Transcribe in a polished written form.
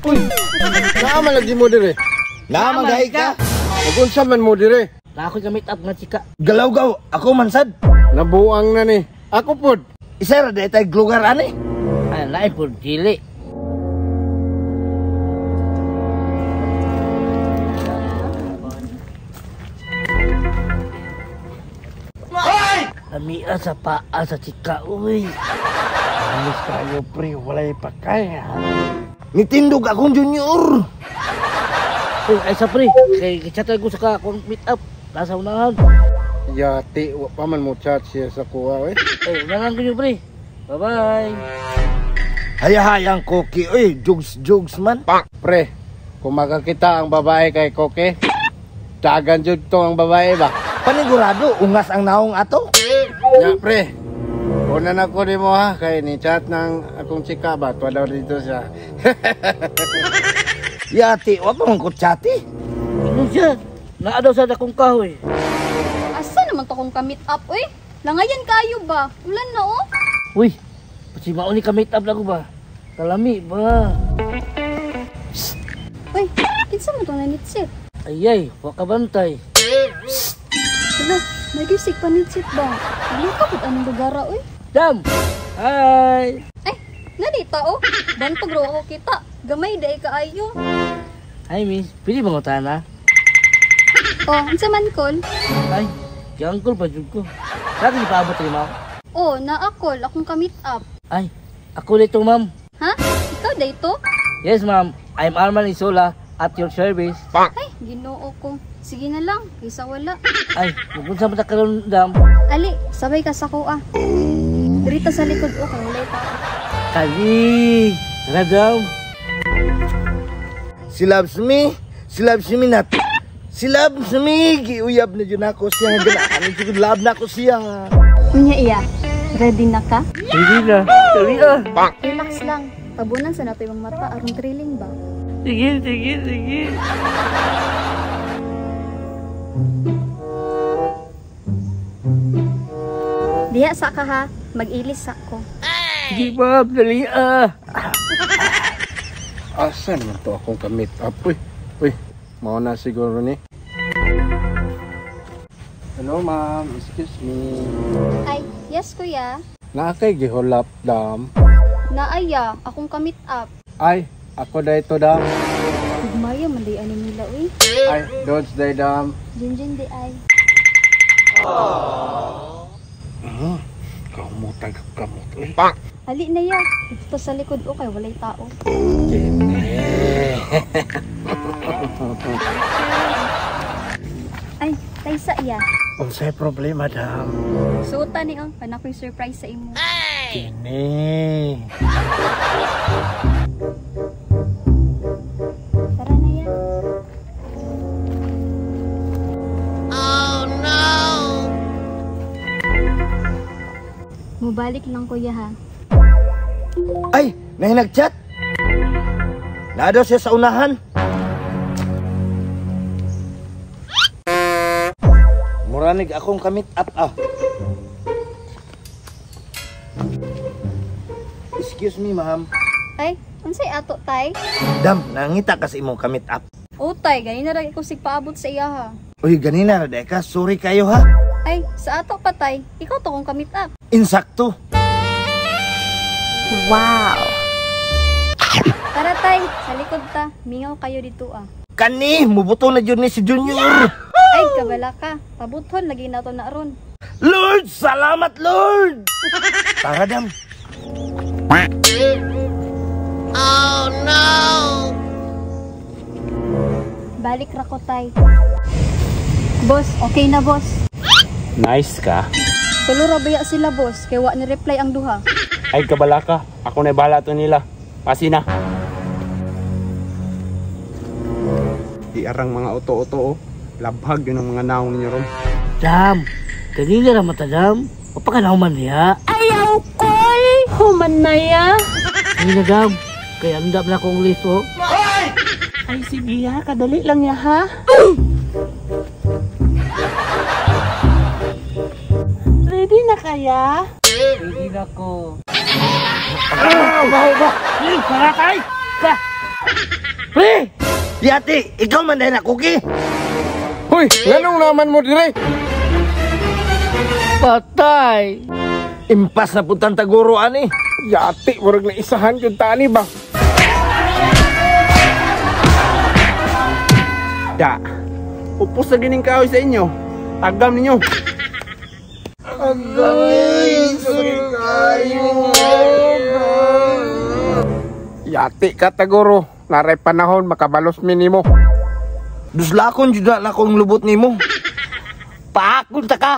Uy, naa man lagi mo dire. Naa man gahi ka. Ug unsa man mo dire? Na ako ka meet up nga chika. Galaw-gaw, ako man sad. Nabuang na ni. Ako pod. Isa ra di tay lugar ani. Ay, lain pod dili. Lamia sa paa sa chika, uy. Alis kayo pre, walay pakaya. Nitindog akong junior. Uy, ay sa pre, kay chat ko sa ka akong meet up. Nasa unahan. Yati, wa pa man mo chat siya sa kuha, eh. Ay, unahan ko niyo pre. Bye-bye. Hayahayang Koki, uy, jugs-jugs man. Pre, kung makakita ang babae kay Koki, dagan jud to ang babae ba? Panigurado, ungas ang naong ato. Ya, pre. Una na ko nimo ha, kay ni chat ng akong chika ba, tuwa daw dito siya. Yati, wa pa man ko chati. Ano siya? Naa daw sa akong kahoy. Asa naman to kung ka-meet up, uy? Langayan kayo ba? Ulan na, oh. Uy, pati mauni ka meet up na ko ba? Kalami ba? Psst. Uy, kinsa man tong nanitsit? Ayay, wa ka bantay. Psst. Hala, may gisig panitsit ba? Ano ka pud anong lugara, uy? Dam! Hi! Ay, nanita, oh. Bantog raw ako kita. Gamay dai kaayo. Hi, miss. Pili ba ngutana? Oh, unsa man kol? Ay, giangkol pa jud ko. Lagi ni paabot rin, ma'am. Oh, naakol. Akong ka-meet up. Ay, ako dito, ma'am. Ha? Ikaw dito? Yes, ma'am. I'm Arman Isola at your service. Ay, Ginoo ko. Sige na lang, kaysa wala. Ay, magunsa man ta karon, dam. Ali, sabay ka sa kuha. Dirita sa likod o, kay walay tao. Kali! Tara, dam. She loves me, she loves me not. She loves me, giuyab na dyan ako siya. Ganahan, love na ako siya. Unya iya, ready na ka? Ready na, dali ah. Relax lang, tabunan sa nato imong mata aron thrilling ba? Sige, sige, sige. Diha sa ka ha, mag-ilis sa ko. Sige ma'am, dali ah. Asa naman to akong ka-meet up? Uy, uy, mao na siguro ni. Hello ma'am, excuse me. Ay, yes kuya. Naa kay gihulap, dam? Naaya, akong ka-meet up. Ay, ako dayto, dam. Gugmaya man day ani nila, uy. Ay, dodge day, dam. Junjun di ay. Kaumutag kamot, uy. Ali na ya, dito sa likod o kay walay tao. Ay, taysa iya. Unsay problema, dam? Suotan ni oh, kana ko'y surprise sa imo. Kini. Tara na ya. Oh no. Mubalik lang kuya ha. Ay, may nag-chat. Naa daw siya sa unahan. Muranig akong ka-meet up ah. Excuse me, ma'am. Ay, unsay ato, tay? Dam, nangita ka sa imong ka-meet up. O, tay, ganina ra ko sigpaabot sa iya ha. Uy, ganina ra day ka. Sorry kayo ha. Ay, sa ato pa, tay. Ikaw to kong ka-meet up. Insakto. Wow. Tara, tay. Sa likod ta. Mingaw kayo dito ah. Kani, mubuto na jud ni si Junior. Ay, kabala ka. Pabuton lagi na to na ron. Lord, salamat Lord. Tara, dam. Oh no. Balik ra ko, tay. Boss, okay na, boss. Nice ka. Tulo ra baya sila, boss. Kay wa ni reply ang duha. Ay, kabala ka. Ako na bahala to nila. Pasi na. Iarang mga oto-oto, oh. Labhag yun ang mga naong ninyo ron. Dam, kanina ra mata, dam. Mapakanaw man niya. Ayaw, kol! Human na ya. Sige na, dam. Kaya andam na akong list, oh. Ay, sige ha. Kadali lang ya, ha? Ready na kaya? Ready na ko. Ah, ba, ba. Pre, paratay. Ka. Pre! Yati, ikaw man dahil ako ki. Hoy, nganong naman mo dire? Patay. Impas na putang taguro ani. Yati, murag na isahan jud tani ba? Da. Upos na gining kahoy sa inyo. Tagam ninyo. Yati ka taguro. Naray panahon makabalos minimo. Duslakon jud na akong lubot nimo. Paakon ta ka.